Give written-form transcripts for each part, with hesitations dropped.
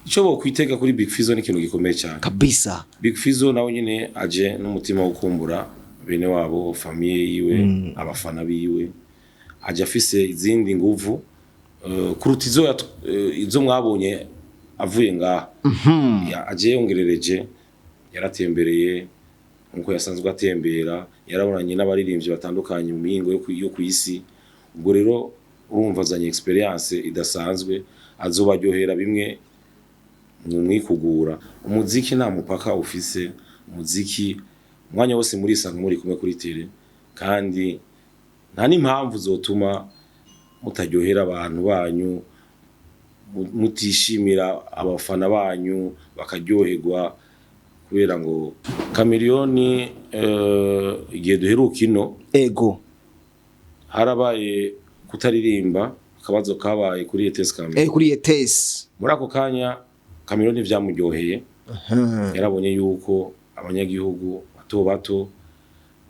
Icyo bokwitega kuri Big Fizzo ni ikintu gikomeye cyane. Kabisa. Big Fizzo nawe nyine aje n'umutima wo kumbura bene wabo, famille yiwe, abafana biwe. Aje afise izindi nguvu kuruta izo mwabonye avuye ngaha. Aje yongerereje, yaratembereye nkuko yasanzwe atembera, yarabonanye n'abaririmbyi batandukanye mu mihingo yo kw'isi. Ubwo rero urumva azanye experience idasanzwe, azobaryohera bimwe mu mwikugura. Umuziki nta mupaka ufise. Umuziki umwanya wose murisanga muri kumwe kuri télé, kandi nta n'impamvu zotuma mutaryohera abantu banyu, mutishimira abafana banyu bakaryoherwa. Kubera ngo Chameleone, igihe duheruka ino, harabaye kutaririmba, akabazo kabaye kuri ETS Kamere. Kuri ETS. Muri ako kanya Chameleone vyamuryoheye, yarabonye yuko abanyagihugu bato bato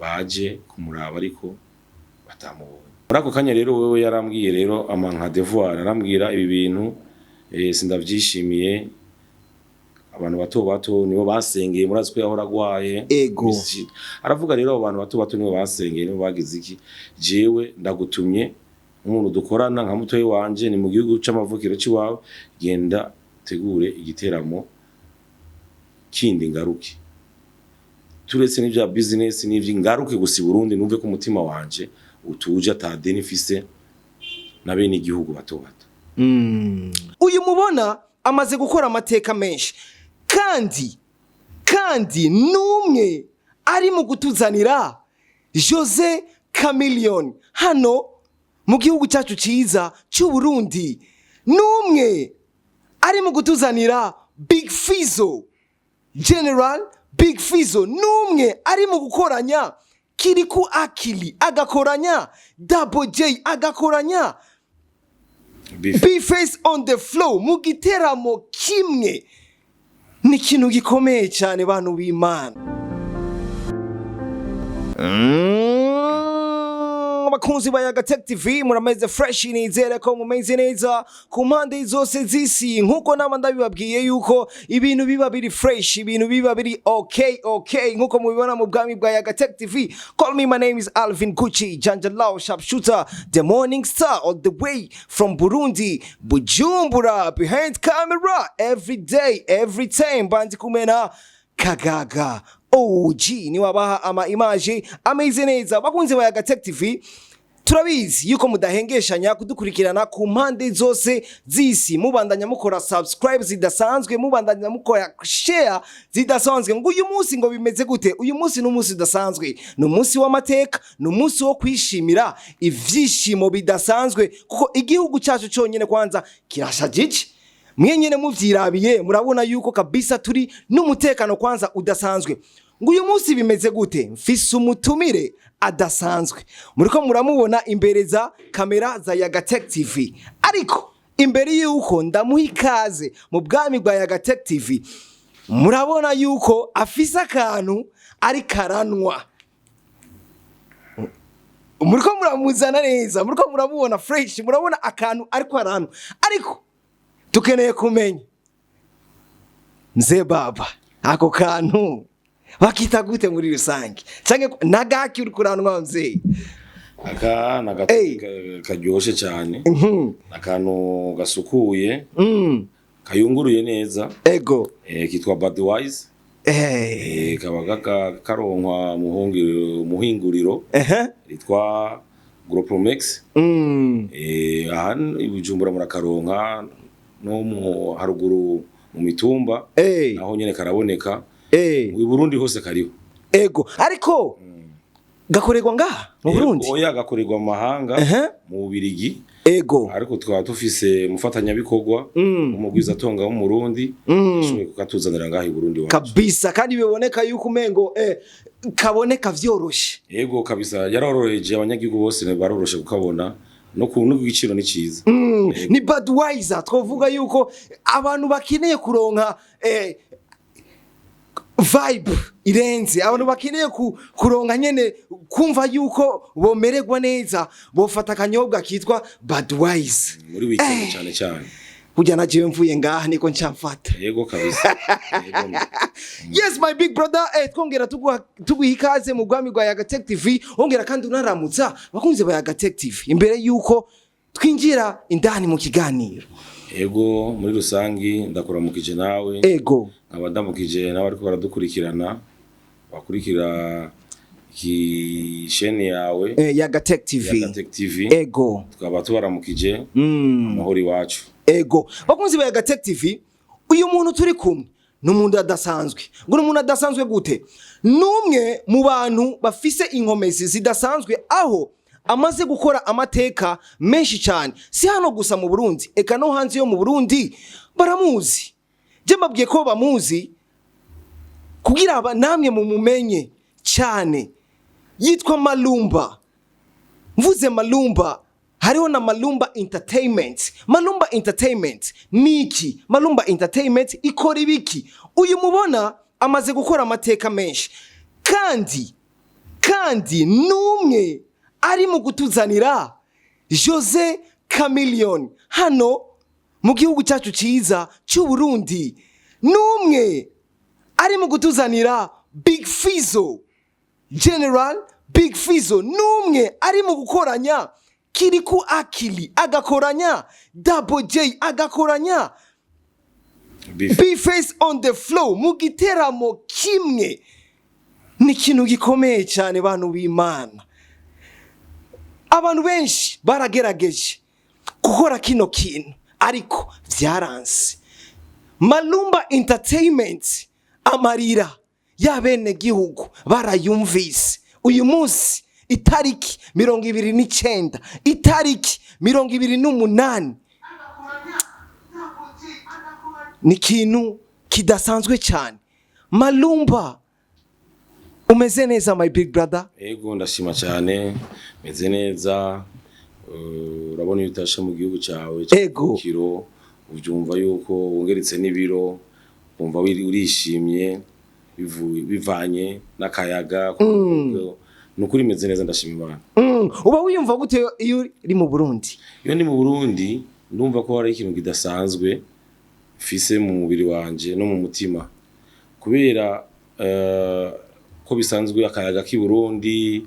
baje kumuraba ariko batamubonye. Muri ako kanya rero wewe yarambwiye rero ama nka devoir, arambwira: "Ibi bintu sindavyishimiye. Abantu bato bato nibo basengeye." Murazi ko yahora agwaye. Aravuga rero: "Abo bantu bato bato nibo basengeye, nibo bagize iki. Jewe ndagutumye nk'umuntu dukorana, nka mutoyi wanje, ni mu gihugu c'amavukiro c'iwawe, genda utegure igiteramo kindi ngaruke, turetse n'ivya business n'ivyi, ngaruke gusa i Burundi, numve ko umutima wanje utuje, ata deni mfise na bene igihugu bato bato." Uyu mubona amaze gukora amateka menshi, kandi n'umwe ari mu kutuzanira Jose Chameleone hano mu gihugu cyacu cyiza cy'u Burundi, n'umwe ari mu kutuzanira Big Fizzo, General Big Fizzo, n'umwe ari mu gukoranya Kirikou Akili, agakoranya Double J, agakoranya Beef. B-Face on the floor mu giteramo kimwe. Ni ikintu gikomeye cyane, bantu b'Imana. Abakunzi ba Yaga Tech TV, murameze fresh? Nizere ko mumeze neza ku mpande zose z'isi, nkuko nama ndabibabwiye yuko ibintu biba biri fresh, ibintu biba biri okay, nkuko mubibona mu bwami bwa Yaga Tech TV. Call me, my name is Alvin Gucci Janjalao, sharpshooter, the morning star, all the way from Burundi, Bujumbura. Behind camera every day, every time, bandi kumena Kagaga OG, niwabaha ama image ameze neza. Bakunzi ba Yaga Tech TV, turabizi yuko mudahengeshanya kudukurikirana ku mpande zose z'isi, mubandanya mukora subscribe zidasanzwe, mubandanya mukora share zidasanzwe. Ngo uyu munsi ngo bimeze gute? Uyu munsi ni umunsi udasanzwe, ni umunsi w'amateka, ni umunsi wo kwishimira ivyishimo bidasanzwe, kuko igihugu cyacu cyonyine kwanza kirashajije. Mwenyine muvyirabiye murabona yuko kabisa turi n'umutekano kwanza udasanzwe. Ngo uyu munsi bimeze gute? Mfise umutumire adasanzwe, muriko muramubona imbere za kamera za Yaga Tech TV. Ariko imbere yuko ndamuha ikaze mu bwami bwa Yaga Tech TV, murabona yuko afise akantu ari karanwa. Muriko muramuzana neza, muriko muramubona fresh, murabona akantu ariko aranwa. Ariko tukeneye kumenya, mzee baba, ako kantu bakita gute muri rusange, canke nagaki uri kuranwa, mzee? Aka ni karyoshe cyane, akantu gasukuye, kayunguruye neza. Kitwa Budweiser. Kaba karonkwa mu hinguriro ritwa Gropromex. Aha i Bujumbura murakaronka, no mu haruguru mu mitumba naho nyene karaboneka. Mu Burundi hose kariho. Ego, ariko gakorerwa ngaha mu Burundi? Oya, gakorerwa mu mahanga, mu Bubirigi. Ariko tukaba dufise umufatanyabikorwa, umugwizatonga wo mu Burundi, ashoboye kukatuzanira ngaha i Burundi wacu. Kabisa, kandi biboneka yuko umengo kaboneka vyoroshe. Yego kabisa, yaroroheje abanyagihugu bose, baroroshe kukabona, no ku giciro ni ciza. Ni Budweiser. Twavuga yuko abantu bakeneye kuronka vibe irenze, abantu bakeneye kuronka nyene kumva yuko bomererwa neza, bofata akanyobwa kitwa Budweiser. Muri weekend cyane cyane. Burya na jewe mvuye ngaha niko ncamfata. Yego kabisa, yego. Yes, my big brother, twongera tuguha ikaze mu bwami bwa Yaga Tech TV, wongera kandi unaramutsa abakunzi ba Yaga Tech TV imbere yuko twinjira indani mu kiganiro. Ego, muri rusangi ndakuramukije nawe. Nkaba ndamukije nawe ariko baradukurikirana, bakurikira iki chaîne yawe. Yaga Tech TV. Yaga Tech TV. Tukaba tubaramukije. Amahoro iwacu. Ego, bakunzi ba Yaga Tech TV, uyu muntu turi kumwe ni umuntu adasanzwe. Ngo ni umuntu adasanzwe gute? Ni umwe mu bantu bafise inkomezi zidasanzwe, aho amaze gukora amateka menshi cyane, si hano gusa mu Burundi, eka no hanze yo mu Burundi baramuzi. Je mbabwiye ko bamuzi kugira aba namwe mumumenye cyane. Yitwa Malumba. Mvuze Malumba, hariho na Malumba Entertainment. Malumba Entertainment ni iki? Malumba Entertainment ikora ibiki? Uyu mubona amaze gukora amateka menshi, kandi n'umwe ari mu kutuzanira Jose Chameleone hano mu gihugu cyacu cyiza cy'u Burundi, n'umwe ari mu kutuzanira Big Fizzo, General Big Fizzo, n'umwe ari mu gukoranya Kirikou Akili, agakoranya Double J, agakoranya Beef. B-Face on the floor mu giteramo kimwe. Ni ikintu gikomeye cyane, bantu b'Imana. Abantu benshi baragerageje gukora kino kintu ariko byaranse. Malumba Entertainment, amarira y'abenegihugu barayumvise. Uyu munsi itariki 29, itariki 28, ni ikintu kidasanzwe cyane. Malumba, umeze neza, my big brother? Ego, ndashima cyane, meze neza. Urabona iyo utashe mu gihugu cyawe kiro ubyumva yuko wongeretse n'ibiro, wumva urishimye bivanye n'akayaga. Ni ukuri meze neza, ndashima Imana. Uba wiyumva gute iyo uri mu Burundi? Iyo ndi mu Burundi ndumva ko hari ikintu kidasanzwe mfise mu mubiri wanje no mu mutima, kubera ko bisanzwe akayaga k'i Burundi,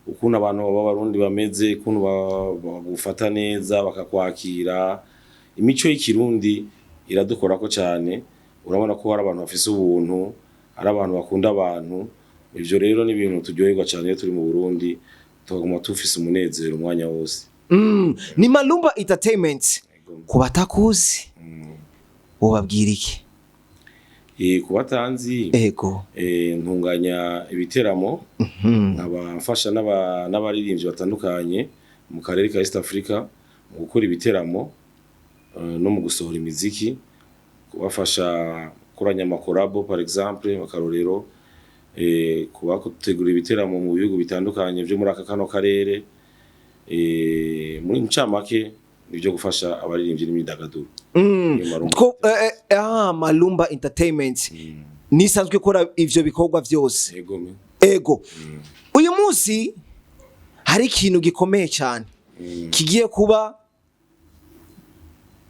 ukuntu abantu b'Abarundi bameze, ukuntu bagufata neza, bakakwakira, imico y'ikirundi iradukorako cyane. Urabona ko hari abantu bafise ubuntu, hari abantu bakunda abantu. Ivyo rero ni ibintu turyoherwa cyane iyo turi mu Burundi, tukaguma tufise umunezero umwanya wose. Ni Malumba Entertainment. Ku batakuzi wobabwira iki? Ku batanzi, ntunganya ibiteramo, nkaba mfasha n'abaririmbyi batandukanye mu karere ka East Africa mu gukora ibiteramo no mu gusohora imiziki, kubafasha gukoranya ama collabo par exemple, akarorero, kubategura ibiteramo mu bihugu bitandukanye vyo muri aka kano karere. Muri ncamake nivyo gufasha abaririmbyi n'imyidagaduro. Iyo Malumba. Malumba Entertainment nisanzwe ikora ivyo bikorwa vyose? Yego me. Ego. Uyu munsi hari ikintu gikomeye cyane kigiye kuba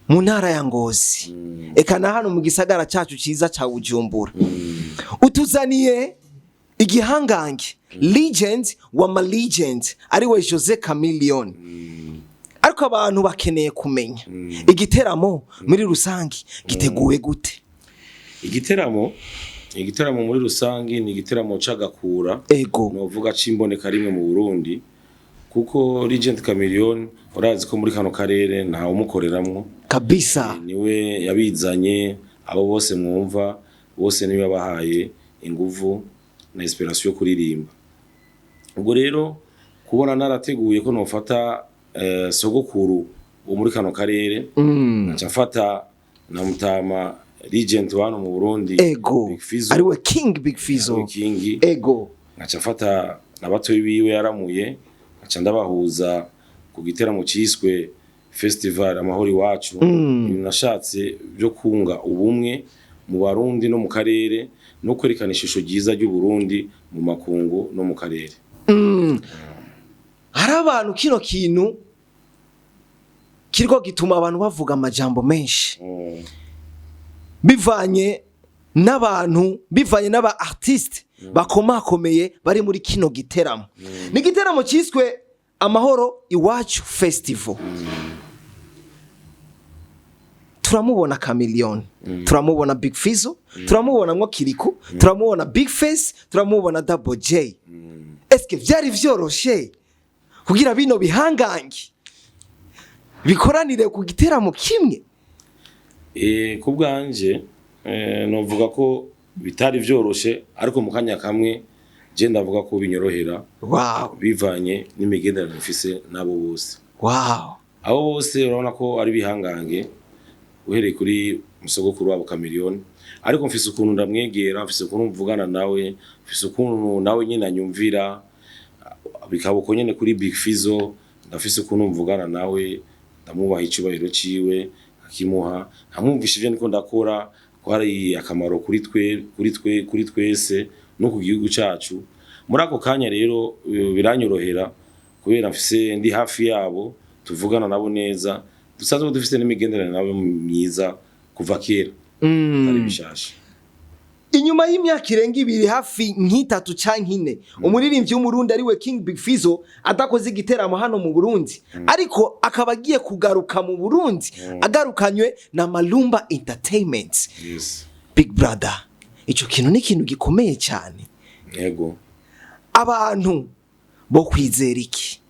mu ntara ya Ngozi, eka na hano mu gisagara cyacu cyiza cya Bujumbura. Utuzaniye igihangange, legend wa ma legend, ariwe Jose Chameleone. Ariko abantu bakeneye kumenya igiteramo muri rusange giteguwe gute? Igiteramo muri rusange ni igiteramo c'agakura, novuga c'imboneka rimwe mu Burundi, kuko Legend Chameleone urazi ko muri kano karere ntawe umukoreramwo. Niwe yabizanye. Abo bose mwumva bose niwe yabahaye inguvu na inspiration yo kuririmba. Ubwo rero kubona narateguye ko nofata sogokuru wo muri kano karere, nkaca mfata na mutama Legend wano mu Burundi, Big Fizzo, ariwe King Big Fizzo. Ariwe King. Nkaca mfata na batoyi biwe yaramuye, nkaca ndabahuza ku giteramo ciswe Festival Amahoro Iwacu. Ibintu nashatse byo kunga ubumwe mu Barundi no mu karere, no kwerekana ishusho ryiza ry'u Burundi mu makungu no mu karere. Hari abantu kino kintu Kiriko gituma abantu bavuga amajambo menshi bivanye n'abantu, bivanye n'aba artiste bakomakomeye bari muri kino giteramo. Ni igiteramo cyiswe Amahoro Iwacu Festival. Turamubona Chameleone, turamubona Big Fizzo, turamubona mwo Kiriku, turamubona Big Face, turamubona Double J. Eske vyari vyoroshe kugira bino bihangange bikoranire ku giteramo kimwe? Ku bwanje novuga ko bitari vyoroshe, ariko mu kanya kamwe je ndavuga ko binyorohera bivanye n'imigenderanire mfise n'abo bose. Abo bose urabona ko ari bihangange, uhereye kuri musogokuru wabo Chameleone, ariko mfise ukuntu ndamwegera, mfise ukuntu mvugana nawe, mfise ukuntu nawe nyine anyumvira. Bikaba uko nyene kuri Big Fizzo, ndafise ukuntu mvugana nawe, ndamwubaha icubahiro ciwe nkakimuha, nkamwumvisha ivyo ndiko ndakora ko hari akamaro kuri twe, kuri twe, kuri twese no ku gihugu cacu. Muri ako kanya rero biranyorohera kubera mfise ndi hafi yabo, tuvugana nabo neza, dusanzwe dufise n'imigenderanire nabo myiza kuva kera, atari bishasha. Inyuma y'imyaka irenga 2, hafi nk'itatu canke ine, umuririmbyi w'Umurundi ariwe King Big Fizzo adakoze igiteramo hano mu Burundi, ariko akaba agiye kugaruka mu Burundi agarukanywe na Malumba Entertainment. Big brother, ico kintu ni ikintu gikomeye cyane. Yego. Abantu bo kwizera iki?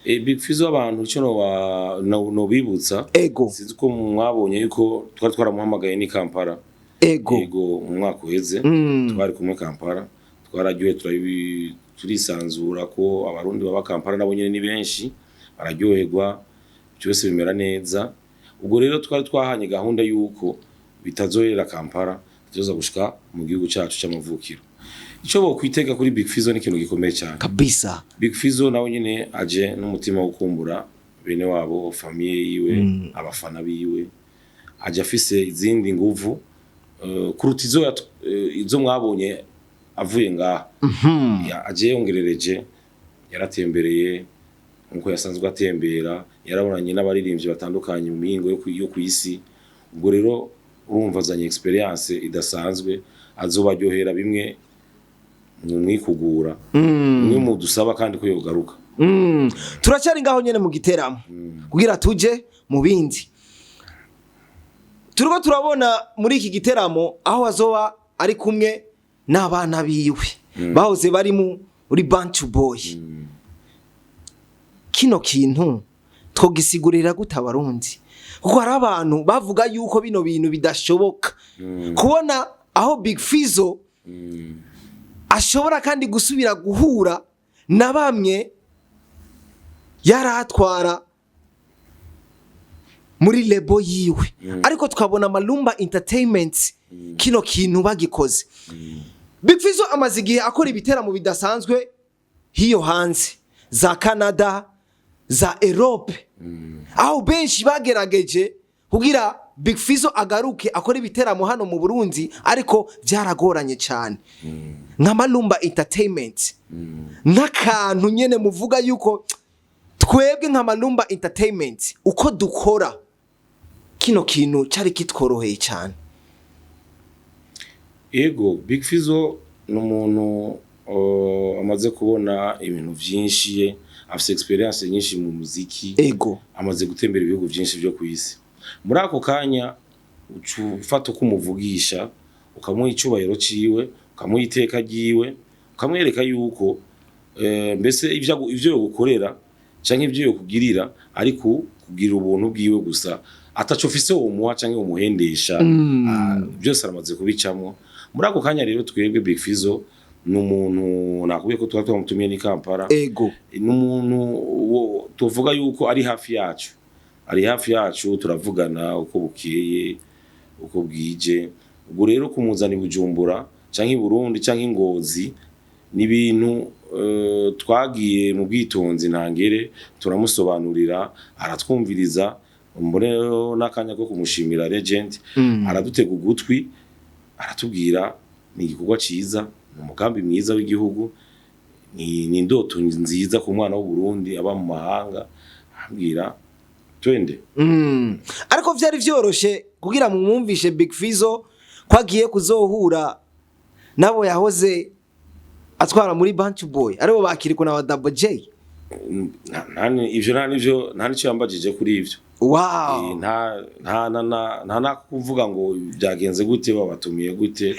Big Fizzo, abantu ico nobibutsa, sinzi ko mwabonye yuko twari twaramuhamagaye ni Kampala. Yego, mu mwaka uheze twari kumwe Kampala, twararyohe, turisanzura ko Abarundi baba Kampala nabo nyene ni benshi, bararyoherwa, byose bimera neza. Ubwo rero twari twahanye gahunda yuko bitazohera Kampala, tuzoza gushika mu gihugu cacu c'amavukiro. Ico bokwitega kuri Big Fizzo ni ikintu gikomeye cyane. Big Fizzo nawe nyene aje n'umutima wo kumbura bene wabo, famille yiwe, abafana biwe. Aje afise izindi nguvu kuruta izo mwabonye avuye ngaha. Aje yongerereje, yaratembereye nkuko yasanzwe atembera, yarabonanye n'abaririmbyi batandukanye mu mihingo yo kw'isi. Ubwo rero urumva azanye experience idasanzwe, azobaryohera bimwe mu mwikugura, bimwe mu dusaba kandi ko yogaruka. Turacyari ngaho nyene mu giteramo kugira tuje mu bindi. Turiko turabona muri iki giteramo aho azoba ari kumwe n'abana biwe bahoze bari muri Bantu Boy. Kino kintu twogisigurira gute Abarundi? Kuko hari abantu bavuga yuko bino bintu bidashoboka, kubona aho Big Fizzo ashobora kandi gusubira guhura na bamwe yaratwara muri label yiwe, ariko tukabona Malumba Entertainment kino kintu bagikoze. Big Fizzo amaze igihe akora ibiteramo bidasanzwe hiyo hanze, za Canada, za Europe, aho benshi bagerageje kugira Big Fizzo agaruke akora ibiteramo hano mu Burundi, ariko byaragoranye cyane. Nka Malumba Entertainment, nk'akantu nyene muvuga yuko twebwe nka Malumba Entertainment uko dukora kino kintu cyari kitworoheye cyane? Ego, Big Fizzo ni umuntu amaze kubona ibintu vyinshi, afise experience nyinshi mu muziki, amaze gutembera ibihugu vyinshi vyo kw'isi. Muri ako kanya uca ufata uko umuvugisha, ukamuha icubahiro ciwe, ukamuha iteka ryiwe, ukamwereka yuko mbese ivyo yogukorera canke ivyo yokugirira ariko kugira ubuntu bwiwe gusa, ataco ufise womuha canke womuhendesha. Byose aramaze kubicamwo. Muri ako kanya rero twebwe Big Fizzo ni umuntu nakubwiye ko tuba twamutumiye ni Kampala. Ni umuntu tuvuga yuko ari hafi yacu, ari hafi yacu, turavugana uko bukeye uko bwije. Ubwo rero kumuzana i Bujumbura canke i Burundi canke i Ngozi ni ibintu twagiye mu bwitonzi ntangere, turamusobanurira, aratwumviriza. Mbone rero n'akanya ko kumushimira legend, aradutega ugutwi, aratubwira ni igikorwa ciza, ni umugambi mwiza w'igihugu, ni indoto nziza ku mwana w'u Burundi aba mu mahanga. Arambwira Twende. Ariko vyari vyoroshe kugira mumwumvishe Big Fizzo ko agiye kuzohura nabo yahoze atwara muri Bantu Boy, aribo bakiriko na Double J? Ivyo nta nivyo, nta nico yambajije kuri ivyo. Nta nta na na nta nakuvuga ngo byagenze gute, babatumiye gute,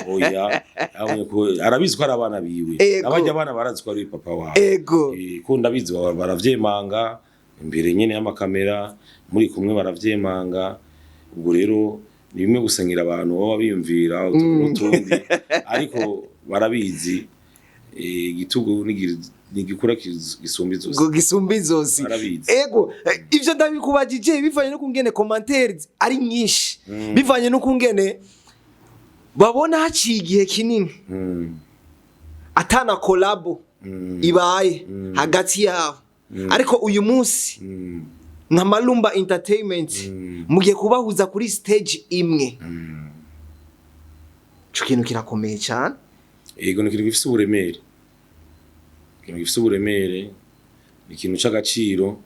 oya. Yabonye ko arabizi ko ari abana biwe. Abajya abana barazi ko ari papa wabo. Ko ndabizi, baravyemanga imbere nyene y'amakamera, muri kumwe baravyemanga. Ubwo rero ni bimwe gusangira abantu baba biyumvira utuntu n'utundi, ariko barabizi. Igitugu nigikura gisumba izosi. Ngo gisumba izosi. Barabizi. Ego, ivyo ndabikubajije bivanye no kungene commentaires ari nyinshi, bivanye no kungene babona haciye igihe kinini atana collabo ibaye hagati yabo, ariko uyu munsi nka Malumba Entertainment mugiye kubahuza kuri stage imwe. Ico kintu kirakomeye cyane. Yego, ni ikintu gifise uburemere, ikintu gifise uburemere, ni ikintu c'agaciro,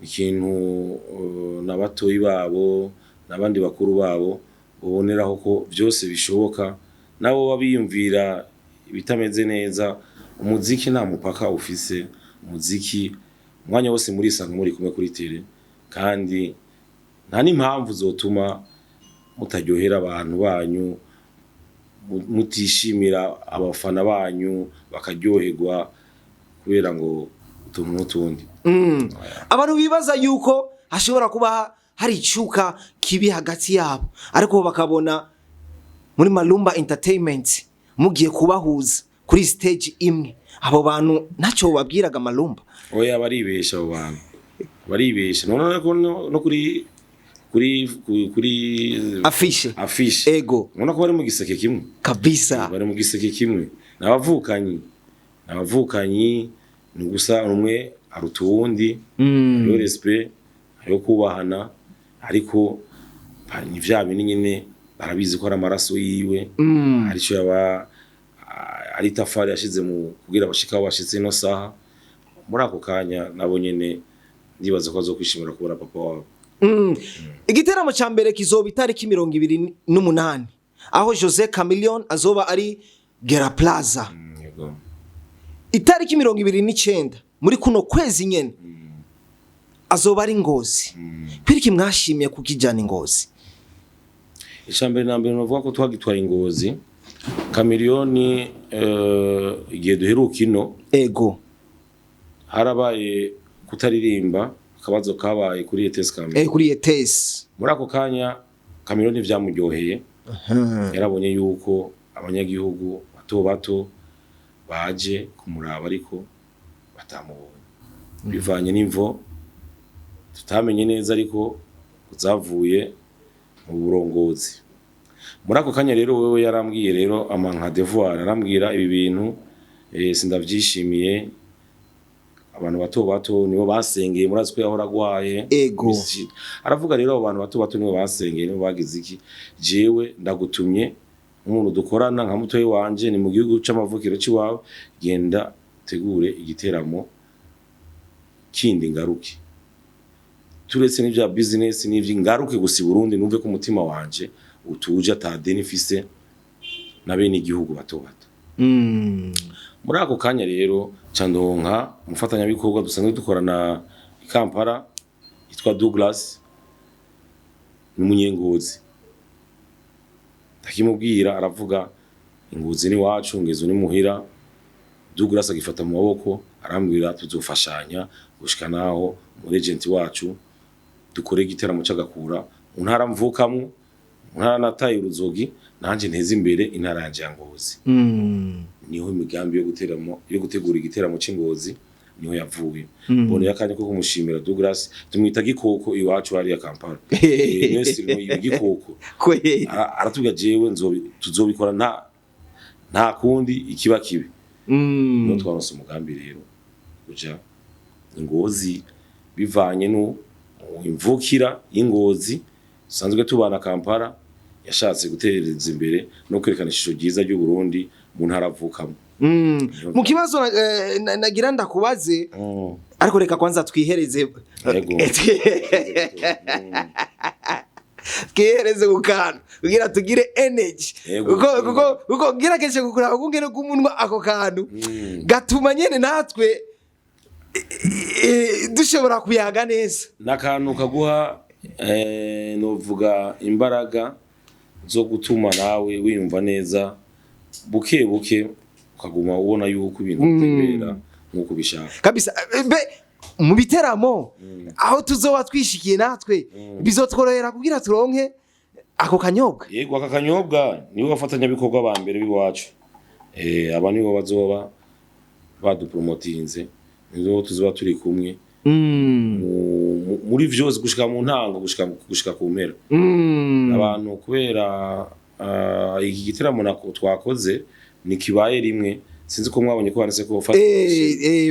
ni ikintu na batoyi babo n'abandi bakuru babo boboneraho ko vyose bishoboka, nabo babiyumvira ibitameze neza. Umuziki nta mupaka ufise. Umuziki umwanya wose murisanga muri kumwe kuri tele, kandi nta n'impamvu zotuma mutaryohera abantu banyu, mutishimira abafana banyu bakaryoherwa kubera ngo utuntu n'utundi. Abantu bibaza yuko hashobora kuba hari icuka kibi hagati yabo, ariko bakabona muri Malumba Entertainment mugiye kubahuza kuri stage imwe, abo bantu ntacyo babwiraga Malumba? Oya, baribesha, abo bantu baribesha. None ko no kuri afishe. Afishe. Ubona ko bari mu giseke kimwe. Bari mu giseke kimwe, n'abavukanyi, n'abavukanyi, ni gusa umwe aruta uwundi. Hariho respect, hariho kubahana, ariko ni vya bindi nyene, barabizi ko ari amaraso yiwe, arico yaba ari itafari yashize mu kugira bashika aho bashitse ino saha. Muri ako kanya nabo nyene ndibaza ko bazokwishimira kubona papa wabo. Igiteramo ca mbere kizoba itariki 28, aho Jose Chameleone azoba ari Gera Plaza. Yego. Itariki 29 muri kuno kwezi nyene azoba ari Ngozi. Kwiriki mwashimiye kukijana Ngozi? Icambere na mbere novuga ko twagitwaye Ngozi, Chameleone, igihe duheruka ino harabaye kutaririmba, akabazo kabaye kuri ETS Kamere. Kuri ETS. Muri ako kanya Chameleone vyamuryoheye, yarabonye yuko abanyagihugu bato bato baje kumuraba ariko batamubonye, bivanye n'imvo tutamenye neza ariko zavuye mu burongozi. Muri ako kanya rero wewe yarambwiye rero ama nka devoir, arambwira ibi bintu sindavyishimiye, abantu bato bato nibo basengeye, murazi ko yahora agwaye. Aravuga rero abo bantu bato bato nibo basengeye, nibo bagize iki, jewe ndagutumye nk'umuntu dukorana, nka mutoyi wanje, ni mu gihugu c'amavukiro c'iwawe, genda utegure igiteramo kindi ngaruke, turetse n'ivya business n'ivyi, ngaruke gusa i Burundi, numve ko umutima wanje utuje, ata deni mfise na bene igihugu bato bato. Muri ako kanya rero ca ndonka umufatanyabikorwa dusanzwe dukorana i Kampala yitwa Douglas, ni umunyengozi. Ndakimubwira, aravuga Ingozi ni wacu, ngezo ni muhira. Douglas agifata mu maboko, arambwira tuzofashanya gushika naho mu agent wacu dukore igiteramo c'agakura mu ntara mvukamwo, mu ntara nataye uruzogi, nanje nteze imbere intara yanje ya Ngozi. Niho imigambi yo guteramo, yo gutegura igiteramo c'Ingozi niho yavuye. Mboneye akanya ko kumushimira Douglas, tumwita Gikoko iwacu hariya Kampala. Niyo sirimo Gikoko. Aratubwira jewe tuzobikora, nta kundi ikiba kibi. Niho twaronse umugambi rero kuja Ingozi, bivanye no imvukira y'Ingozi dusanzwe tubana Kampala, yashatse gutereza imbere no kwerekana ishusho ryiza ry'u Burundi mu ntara avukamo. Mu kibazo nagira ndakubaze, ariko reka kwanza twihereze. Yego. Twihereze ku kantu kugira tugire energy. Yego. Kuko ngerageje kukuraba kungene k'umunwa, ako kantu gatuma nyene natwe dushobora kuyaga neza. N'akantu kaguha, novuga imbaraga zo gutuma nawe wiyumva neza buke buke, ukaguma ubona yuko ibintu bitembera nk'uko ubishaka. Kabisa. Mbe mu biteramo aho tuzoba twishikiye natwe bizotworohera kugira turonke ako kanyobwa? Yego, aka kanyobwa nibo bafatanyabikorwa ba mbere b'iwacu. Aba nibo bazoba badupromotinze, nibo tuzoba turi kumwe muri vyose, gushika mu ntango gushika ku mpera. Abantu kubera iki giteramo nako twakoze ntikibaye rimwe, sinzi ko mwabonye ko handitse ko first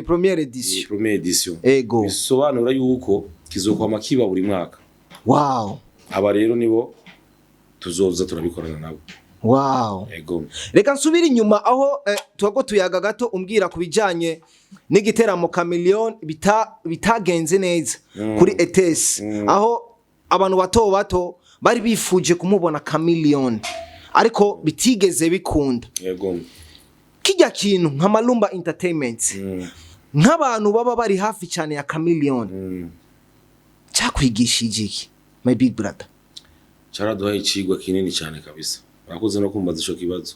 Première édition. Première édition. Ego. Bisobanura yuko kizokwama kiba buri mwaka. Aba rero nibo tuzoza turabikorana nabo. Ego. Reka nsubire inyuma aho tubago tuyaga gato, umbwira ku bijanye n'igiteramo Chameleone bitagenze neza kuri ETS, aho abantu bato bato bari bifuje kumubona Chameleone ariko bitigeze bikunda. Yego. Kijya kintu nka Malumba Entertainment, nk'abantu baba bari hafi cyane ya Chameleone, cyakwigishije iki, my big brother? Caraduhaye icigwa kinini cyane kabisa. Urakoze no kumbaza ico kibazo.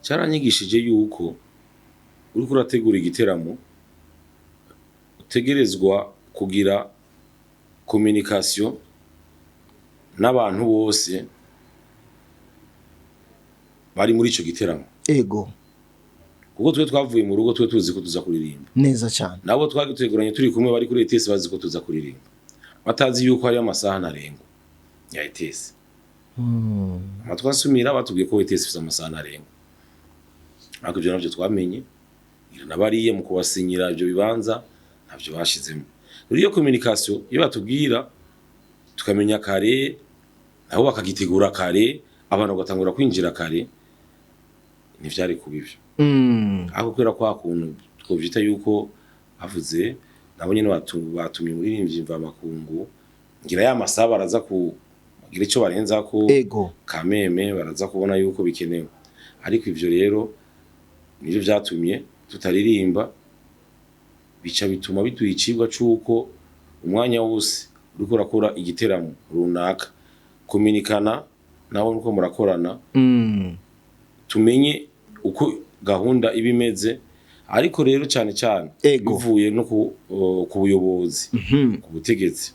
Caranyigishije yuko uriko urategura igiteramo utegerezwa kugira communication n'abantu bose bari muri ico giteramo. Kuko twe twavuye mu rugo twe tuzi ko tuza kuririmba. Neza cyane. Nabo twagiteguranye turi kumwe bari kuri ETS bazi ko tuza kuririmba, batazi yuko hari amasaha ntarengwa ya ETS. Amatwi asumira batubwiye ko ETS ifite amasaha ntarengwa, ariko ibyo navyo twamenye ngira nabariye mu kubasinyira ibyo bibanza ntabyo bashizemo. Rero iyo communication iyo batubwira tukamenya kare, nabo bakagitegura kare, abantu bagatangura kwinjira kare, ntivyari kuba ivyo. Ariko kubera kwa kuntu twovyita yuko bavuze nabo nyene batumye umuririmbyi mvamakungu, ngira ya masaha baraza kugira ico barenzako. Kameme baraza kubona yuko bikenewe, ariko ivyo rero nivyo vyatumye tutaririmba, bica bituma biduha icigwa c'uko umwanya wose uriko urakora igiteramo runaka, kominikana nabo nuko murakorana, tumenye uko gahunda iba imeze. Ariko rero cyane cyane bivuye no ku buyobozi, ku butegetsi,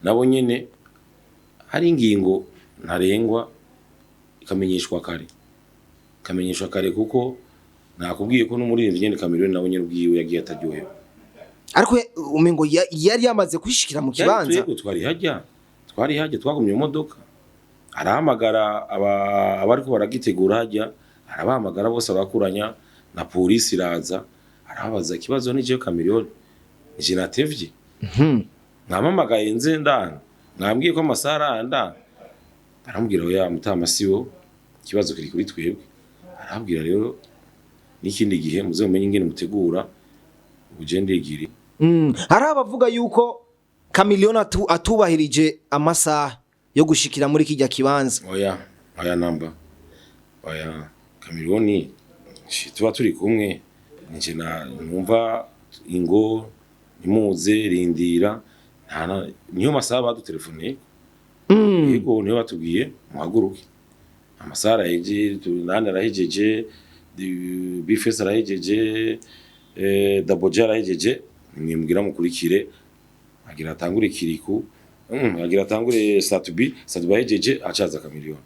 nabo nyene hari ingingo ntarengwa ikamenyeshwa kare, ikamenyeshwa kare, kuko nakubwiye ko n'umuririmbyi nyene Chameleone nawe nyene ubwiwe yagiye ataryohewe. Ariko umengo yari yamaze kwishikira mu kibanza. Yego, twari hajya, twagumye mu modoka, arahamagara abariko baragitegura hajya, arabahamagara bose, abakuranya na polisi iraza, arababaza ikibazo: "Ni jewe Chameleone, nije natevye? Mwampamagaye nze ndanga, mwambwiye ko amasaha aranda." Aramubwira: "Oya mutama, siwo ikibazo, kiri kuri twebwe." Arababwira rero: "N'ikindi gihe muze mumenye ingene mutegura ubujendigiri." Hari abavuga yuko Chameleone atubahirije amasaha yo gushikira muri kijya kibanza. Oya, oya, namba oya. Chameleone tuba turi kumwe, nije na numva ingo nimuze rindira niyo masaha badutelefoniye. Yego, niyo batubwiye muhaguruke, amasaha araheje, nani arahejeje, Bifes arahejeje, Daboje arahejeje, nimubwira mukurikire. Agira atangure Kiriku, agira atangure Satubi, Satubi ahejeje acaza Chameleone.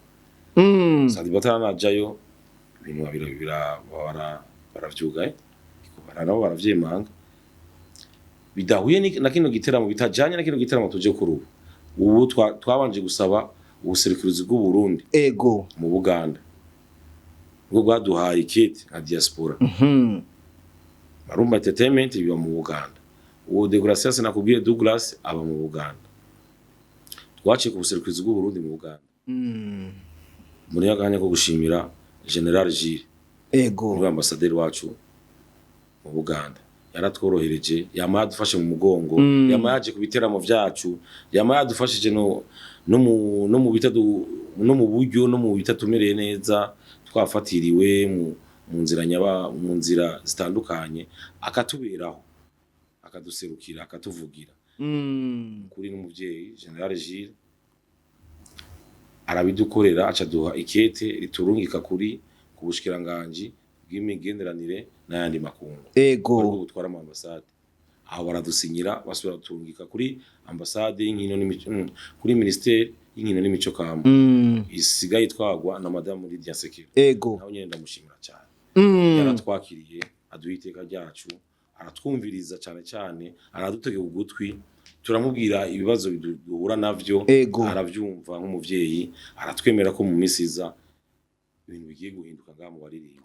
Satubi ataranajayo ibintu baravyugaye, nabo baravyemanga, bidahuye na kino giteramo, bitajanye na kino giteramo tuje kuri ubu. Ubu twabanje gusaba ubuserukizi bw'u Burundi mu Buganda, ubwo bwaduhaye ikete nka diaspora. Marumba Entertainment biba mu Buganda, uwo Degracias nakubwiye Douglas aba mu Buganda. Twaciye ku buserukizi bw'u Burundi mu Buganda. Muri akanya ko gushimira General Gilles. Niwe ambasaderi wacu mu Buganda. Yaratworohereje, yama yadufashe mu mugongo, yama yaje ku biteramo vyacu, yama yadufashije no mu no mu buryo no mu bitatumereye neza, twafatiriwe mu nzira nyaba, mu nzira zitandukanye, akatuberaho, akaduserukira, akatuvugira. Kuri n'umuvyeyi Général Gilles arabidukorera, aca duha ikete riturungika ku bushikiranganji bw'imigenderanire n'ayandi makungu, aribwo butwara ama ambasade. Aho baradusinyira, basubira turungika kuri ambasade y'inkino n'imico, kuri ministère y'inkino n'imico kama, isigaye itwagwa na Madamu Lydia Nsekera. Nawe nyene ndamushimira cyane. Yaratwakiriye, aduha iteka ryacu, aratwumviriza cyane cyane, aradutegeka ugutwi, turamubwira ibibazo duhura navyo, aravyumva nk'umuvyeyi, aratwemera ko mu minsi iza ibintu bigiye guhinduka ngaha mu baririmbyi.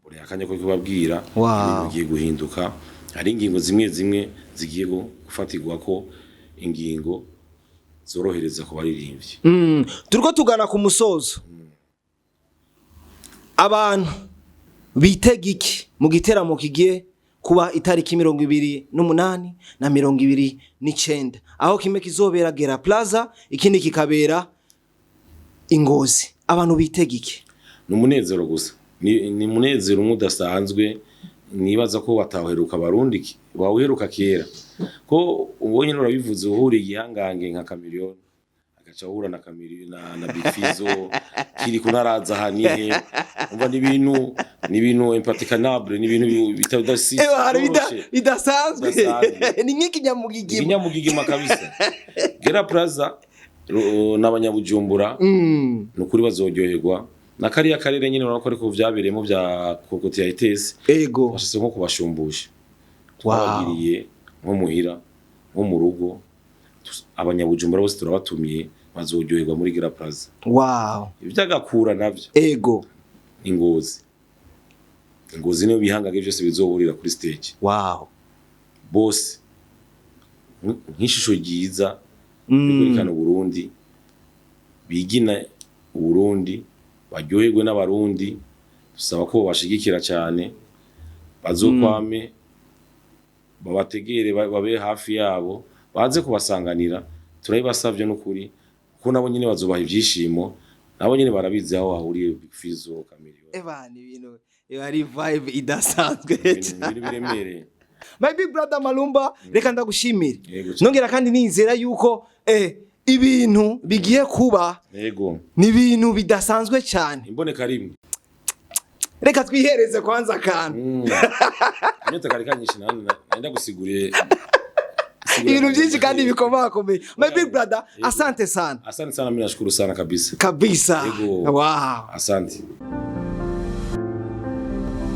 Buri akanya ko kubabwira, ibintu bigiye guhinduka. Hari ingingo zimwe zimwe zigiye gufatirwa ko ingingo zorohereza ku baririmbyi. Turiko tugana ku musozo. Abantu bitega iki mu giteramo kigiye kuba itariki 28 na 29, aho kimwe kizobera Gera Plaza, ikindi kikabera Ingozi? Abantu bitega iki? Ni umunezero gusa, ni umunezero umwe udasanzwe. Nibaza ko batawuheruka, abarundi bawuheruka kera, ko ubonye urabivuze, uhuriye igihangange nka Chameleone, agaca ahura na Chameleone na Big Fizzo kiri kunaraza hanihe, umva ni ibintu impraticable, ni ibintu bitadasi. Hari bidasanzwe. Bidasanzwe. Ni nk'ikinyamugigima. Ikinyamugigima kabisa. Gera Plaza n'abanyabujumbura, ni ukuri bazoryoherwa na kariya karere nyine. Urabona ko ariko vyabereyemo vya Kokoti ya ETS. Bashitse nko kubashumbusha. Twabagiriye nko muhira, nko mu rugo. Abanyabujumbura bose turabatumiye, bazoryoherwa muri Gera Plaza. Ivy'agakura navyo, Ingozi, Ingozi niyo bihangange vyose bizohurira kuri stage, bose nk'ishusho ryiza ryerekana Uburundi, bigina Uburundi, baryoherwe n'Abarundi. Dusaba ko bashigikira cyane, bazokwame babategere, babe hafi yabo, baze kubasanganira. Turabibasavye n'ukuri, kuko nabo nyene bazobaha ivyishimo, nabo nyene barabizi aho bahuriye Big Fizzo, Chameleone. Eba ni ibintu eba ari vibe idasanzwe. Ibintu biremereye. My big brother Malumba, reka ndagushimire. Yego cyane. Nongera kandi nizera yuko ibintu bigiye kuba ni ibintu bidasanzwe cyane. Imboneka rimwe. Reka twihereze kwanza akantu. Inyota kari kanyinshi, nanda gusiguriye Ibintu byinshi kandi bikomakomeye. My big brother, asante sana. Asante sana, mimi nashukuru sana kabisa. Kabisa. Yego. Wow. Asante.